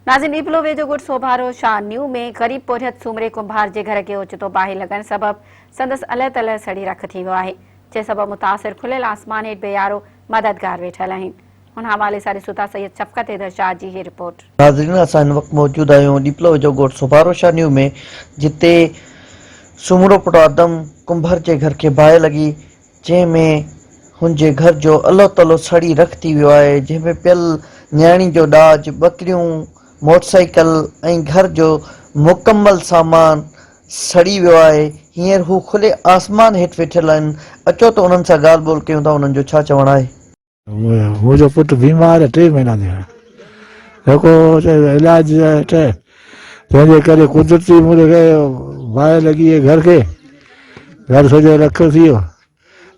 ناظرين ڏيپلو ويجهو ڳوٺ سوڀارو شاهه نيو ۾ غريب پورهيت سومري ڪنڀار جي گهر کي اوچتو باهه لڳڻ سبب سندس الهه تلهه سڙي رک ٿي ويو آهي جنهن سبب متاثر کليل آسمان هيٺ بي يارو مددگار ويٺل آهن ان حوالي سان ڏسون ٿا سيد شفقت حيدر شاهه جي هي رپورٽ. ناظرين اسان هن وقت موجود آهيون ڏيپلو ويجهو ڳوٺ سوڀارو شاهه نيو ۾ جتي سومرو پٽ آدم ڪنڀر جي گهر کي باهه لڳي جنهن ۾ هن جي گهر جو الو تلو سڙي رک ٿي ويو آهي، جنهن ۾ پيل نياڻي جو ڏاج، ٻڪريون، موٽرسائيڪل ۽ گهر جو مڪمل سامان سڙي ويو آهي، هينئر هو کلي آسمان هيٺ ويٺل آهن، اچو ته انهن سان ڳالهه ٻولهه ڪيون ٿا انهن جو ڇا چوڻ آهي. منهنجو پٽ بيمار آهي ٽي مهينا ٿيا آهن جيڪو علاج تنهن جي ڪري قدرتي مون کي باهه لڳي گهر کي گهر سڄو رک ٿي ويو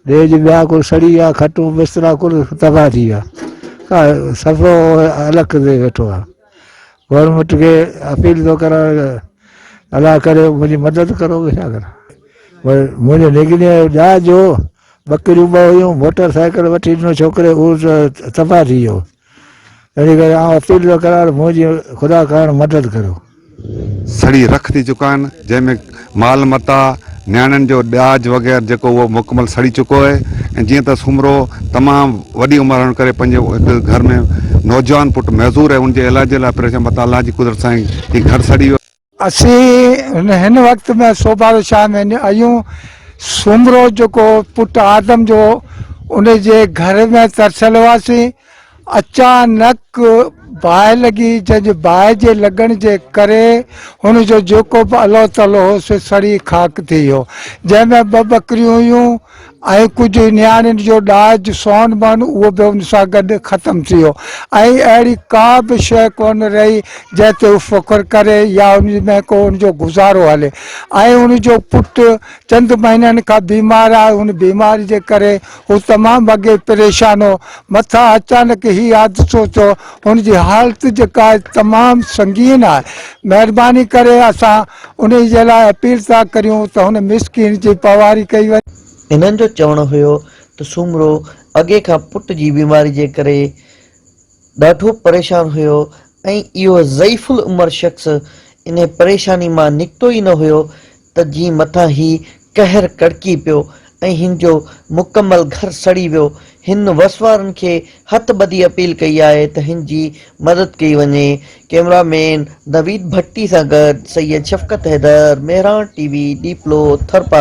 ڏيج ٻيا ڪل سڙي ويا کٽون بسترا ڪل تباهه ٿي ويا سفو الک تي ويٺو آ گورنمينٽ کي اپيل ٿو ڪران الله ڪري منهنجي مدد ڪرو ڇا ڪران منهنجي نگني جو ڏاج هو ٻڪريون ٻه هيون، موٽر سائيڪل وٺي ڏنو ڇوڪري اهو تباهه ٿي ويو. تنهنجي ڪري آئون اپيل ٿو ڪران ته منهنجي خدا ڪارڻ مدد ڪريو. سڙي رک ٿي چڪا آهن جنهن ۾ مال متاع، نياڻين جو ڏاج وغيره جيڪو اهو مڪمل سڙي چڪو آهي ۽ جيئن ته سومرو تمام وڏي عمر هئڻ ڪري پنهنجي هڪ گهر ۾ نوجوان پٽ معذور آهي ان جي علاج جي لاء پريشان متان الله جي قدرت سان هي گهر سڙي ويو. اسين هن وقت ۾ سوڀارو شاهه ۾ آهيون. سومرو جيڪو پٽ آدم جو ان جي گهر ۾ ترسيل هئاسين. اچانڪ باهه لڳي جنهن جي باهه جي لڳڻ جي ڪري هن جو جيڪو به الو تلو هو سو سڙي خاڪ ٿي ويو. جنهن ۾ ٻه ٻڪريون هيون ۽ ڪجهه نياڻين جو ڏاج سون بون اهو به ان سان گڏ ختم ٿي ويو ۽ اهڙي ڪا به شيء ڪونه رهي جنهن تي هو فخر ڪري يا ان ۾ ڪو ان جو گذارو هلي ۽ ان جو پٽ چند مهينن کان بيمار آهي ان بيماري جي ڪري هو تمام اڳي پريشان هو مٿان اچانڪ هي حادثو ٿيو هن جي حالت جيڪا آهي تمام سنگين آهي مهرباني ڪري اسان انهي جي لاء اپيل ٿا ڪريون ته هن مسڪين جي پواري ڪئي وڃي. هنن جو چوڻ هيو ته سومرو اڳي کان پٽ جي بيماري جي ڪري ڏاڍو پريشان هيو ۽ اهو ضعيف العمر شخص انهي پريشاني مان نڪتو ئي نه هيو ته جي مٿان هي قهر ڪڙڪي پيو ۽ هن جو مڪمل گهر سڙي ويو. هن وس وارن کي هٿ ٻڌي اپيل ڪئي آهي ته هن جي مدد ڪئي وڃي. ڪئميرا مين نويد ڀٽي سان گڏ سيد شفقت حيدر، مهراڻ ٽي وي، ڏيپلو، ٿرپارڪر.